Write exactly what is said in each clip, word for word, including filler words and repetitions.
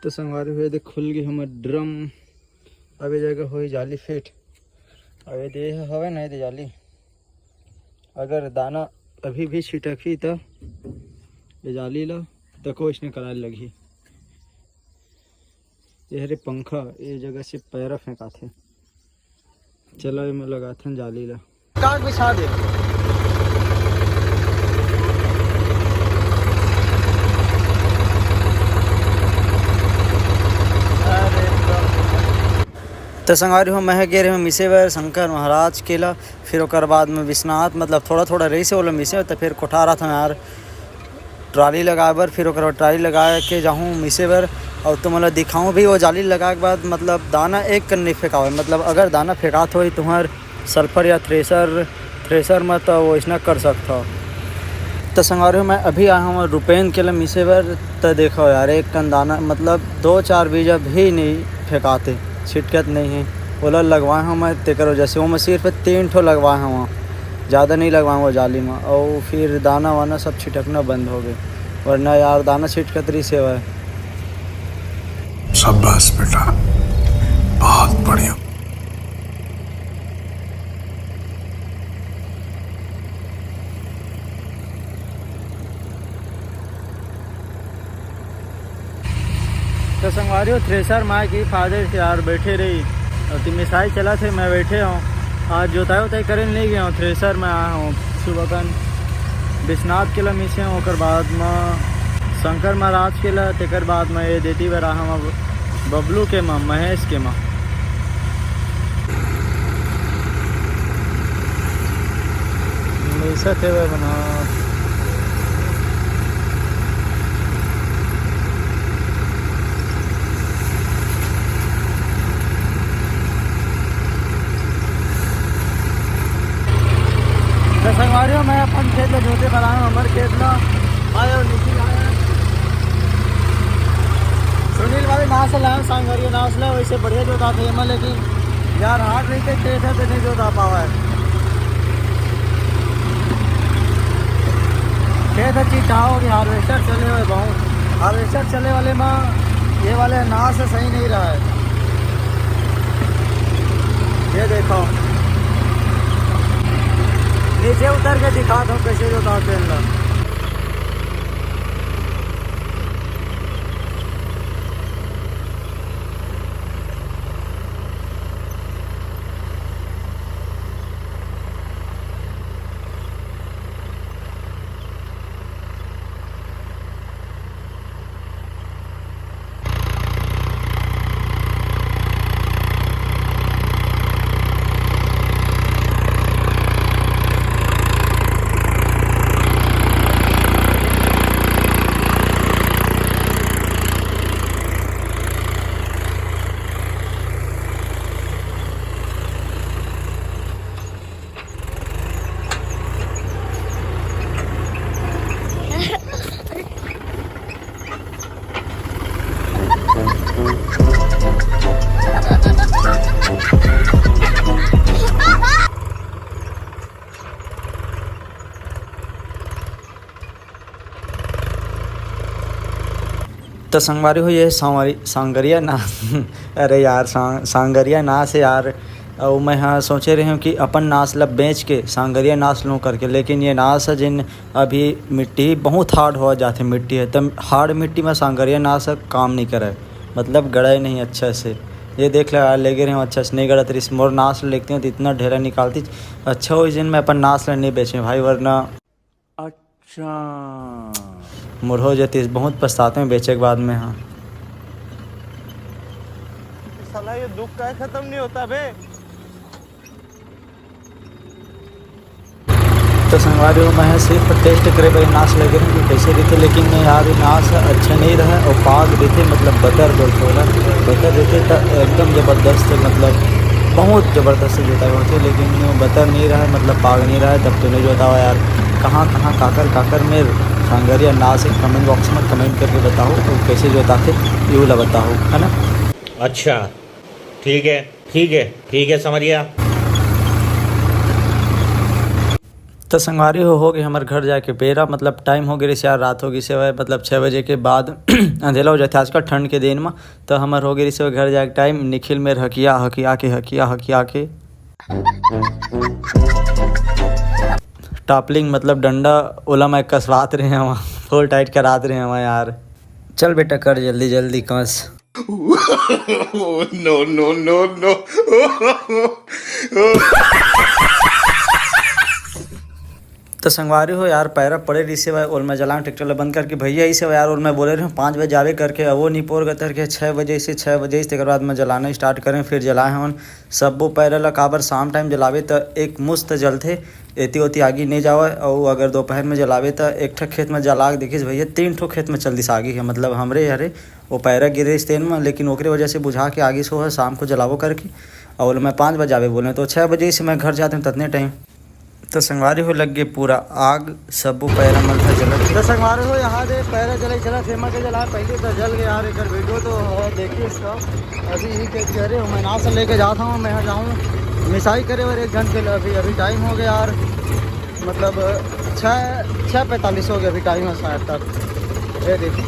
तो संगवारी हो, ये देख, खुल गई हमर ड्रम। अब ये जगह होई जाली फिट। अब ये दे हवे ना, ये दे जाली, अगर दाना अभी भी छिटकही, तो ये जाली ला तको इसने कराए लगही। ये हरे पंखा, ये जगह से पैरा फेंकाथे। चलो, एमे लगाथन जाली ला। काग बिछा दे। अरे बाप रे। तो संगवारी हो, मैं गे रहे हूँ मिसे बर शंकर महाराज के ला, फिर ओकर बाद में विश्वनाथ, मतलब थोड़ा थोड़ा रहिसे ओला मिसे, तो फिर कोठार आथन यार ट्राली लगाए बर, फिर ओकर बाद ट्राली लगा के जाहूँ मिसे बर। और तुमन ला दिखाऊँ भी, वो जाली लगाए के बाद मतलब दाना एक कन नहीं फेंकावे, मतलब अगर दाना फेंकात होई तुहर सल्फर या थ्रेसर, थ्रेसर में, तो वो इसना कर सकत हो। तो संगवारी हो, मैं अभी आया हूँ रुपेन के ला मिसे बर। तो देखो यार, एक कन दाना मतलब दो चार बीजा भी नहीं फेंकाते, छिटकत नहीं है। ओला लगवाए हूँ मैं, तेकर वजह से वो मैं सिर्फ तीन ठो लगवाए हूँ, ज़्यादा नहीं लगवाए वो जाली में। और फिर दाना वाना सब छिटकना बंद हो गए, वरना यार दाना छिटकत रही से। शाबाश बेटा, बहुत बढ़िया। तो संगवारी हो, थ्रेसर माय की फादर से यार बैठे रही और ती मिसाई चला थे, मैं बैठे हूँ। आज जोताई उताई करे नहीं गया हूँ, थ्रेसर में आया हूँ। सुबह कन विश्वनाथ के ला मिसे हूँ, ओकर बाद में शंकर महाराज के ला, तेकर बाद में ये देती बेरा हम बबलू के माँ, महेश के माँ। मिसत हेवय बना। तो संगवारी हो, मैं अपन खेत ला जोते बर आया हूँ, हमर खेत ला। आए हो निखिल, आए हो। सुनील वाले नास ला, सांगरिया नास ला, वैसे बढ़िया जोताथे एमा, लेकिन यार हाथ रहिते खेत है तो नहीं जोता पावा है। खेत है चिट्ठा हो गया, हार्वेस्टर चले हुए बहुत, हार्वेस्टर चले वाले में ये वाले नास सही नहीं रहा है। ये देखो, नीचे उतर के दिखा दो कैसे जोताते हैं इन लोग। तो संगवारी हो, ये सांवरी-, सांगरिया ना, अरे यार, सां-, सांगरिया नास हे यार। अउ मैं हा सोचे रहे हूँ कि अपन नास ला बेच के सांगरिया नास लूँ करके, लेकिन ये नास हे जिन अभी मिट्टी बहुत hard हो जाथे, मिट्टी हे, त hard मिट्टी में सांगरिया नास ह काम नहीं करे, मतलब गड़े नहीं अच्छा से। ये देख ले यार, लेगे रहे हूँ अच्छा से नहीं गड़त रहिस, मोर नास ला लेगते हूँ तो इतना ढेला निकालती। अच्छा हो जिन मैं अपन नास ला नहीं बेचे भाई, वरना अच्छा। मोर हो जतिस, बहुत पछताते हैं बेचे के बाद में। हाँ। साला ये दुख का खत्म नहीं होता बे। तो संगवारी हो, मैं सिर्फ test करे बर नास लगे रहे कि कैसे रहिथे, लेकिन यार, ये नास अच्छा नहीं रहा और पाग रहिथे, मतलब बतर बोलथे ओला, बतर रहिथे त एकदम जबरदस्त, मतलब बहुत जबरदस्त जोताई होथे, लेकिन बतर नहीं रहा, मतलब पाग नहीं रहा, तब तो नहीं जोतावा यार। कहाँ कहाँ काकर काकर में सांगरिया नास हे, comment box में comment करके बताओ, तो कैसे जोताथे, ये वाला बताओ, है ना? अच्छा, ठीक है, ठीक है, ठीक है, समझ गया। तो संगवारी हो, हो गए हमर घर जाके बेरा, मतलब टाइम हो गए यार, रात हो गई से, मतलब छः बजे के बाद अंधेरा हो जाते आजकल ठंड के दिन में। तो हमर हो गए से घर जाके टाइम। निखिल मेर हकिया हकिया के, हकिया हकिया के टापलिंग मतलब डंडा, ओला मैं कसवात रहे हवा, फुल टाइट करात रहे हवा यार। चल बेटा, कर जल्दी जल्दी कस। No, no, no, no। तो संगवारी हो यार, पैरा पड़े रही से भाई, ओल मैं जलान ट्रैक्टर ला बंद करके। भैया इसे यार, ओल मैं बोले रहे पाँच बजे जावे करके, अब वो नहीं पोर गतर के छः बजे से, छः बजे से, तेकर बाद मैं जलाना स्टार्ट करें, फिर जलाए हवन सब्बो पैरा ला। काबर शाम टाइम जलावे त एक मुस्त जलथे, एती ओती आगी नहीं जावे, और अगर दोपहर में जलावे त एक ठक खेत में जला के देखिस भैया, तीन ठो खेत में चल दिस आगी है, मतलब हमरे हरे वो पैरा गिरे तेन में, लेकिन ओकरे वजह से बुझा के आगी सो है, शाम को जलाबो करके। और मैं पाँच बजे आवे बोले, तो छः बजे से मैं घर जाते हैं ततने टाइम। तो संगवारी हो लग गए पूरा आग, सबो पैरा मन था जलत। तो संगवारी हो यहाँ दे पैरा जलाई जलत, हेमा के जला पहले तो जल गया यार, एक वीडियो तो है, देखिए इसका। अभी ही के कह रहे हो, मैं नाश्ता लेके जाता हूँ, मैं यहाँ जाऊँ मिसाई करे और एक घंटे ले, अभी, अभी टाइम हो गया यार, मतलब छः, छः पैंतालीस हो गया अभी टाइम है शायद तक। ये देखिए,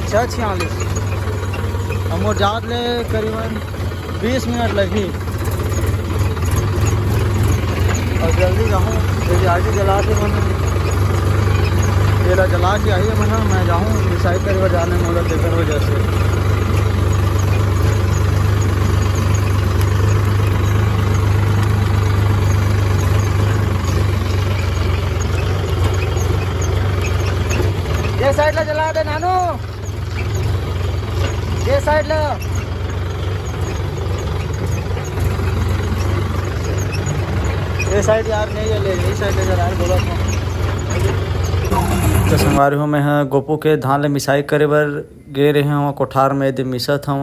छः छियालीस। हम वो जात ले करीबन बीस मिनट लगी। और जल्दी जाऊँ, यदि आगे जला के मन, ये ला जला के आई है मन, मैं जाऊँ मिसाई करे जाने मोला देकर वजह से। ये साइड ला जला दे नानू, ये साइड ला। ये साइड यार नहीं है, ले, ये साइड ले जरा यार, बोला था। तो संगवारी हो, मैं ह गोपू के धान ले मिसाई करे बर गे रहे हव कोठार में, दे मिसत हव।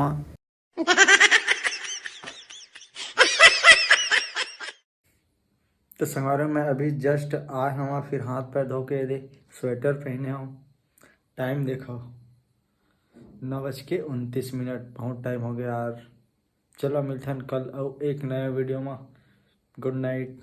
तो संगवारी हो, मैं अभी जस्ट आए हव, फिर हाथ पैर धो के दे स्वेटर पहने हव। टाइम देखो, नौ बज के उनतीस मिनट, बहुत टाइम हो गया यार। चलो मिलथन कल अउ एक नया वीडियो में। गुड नाइट।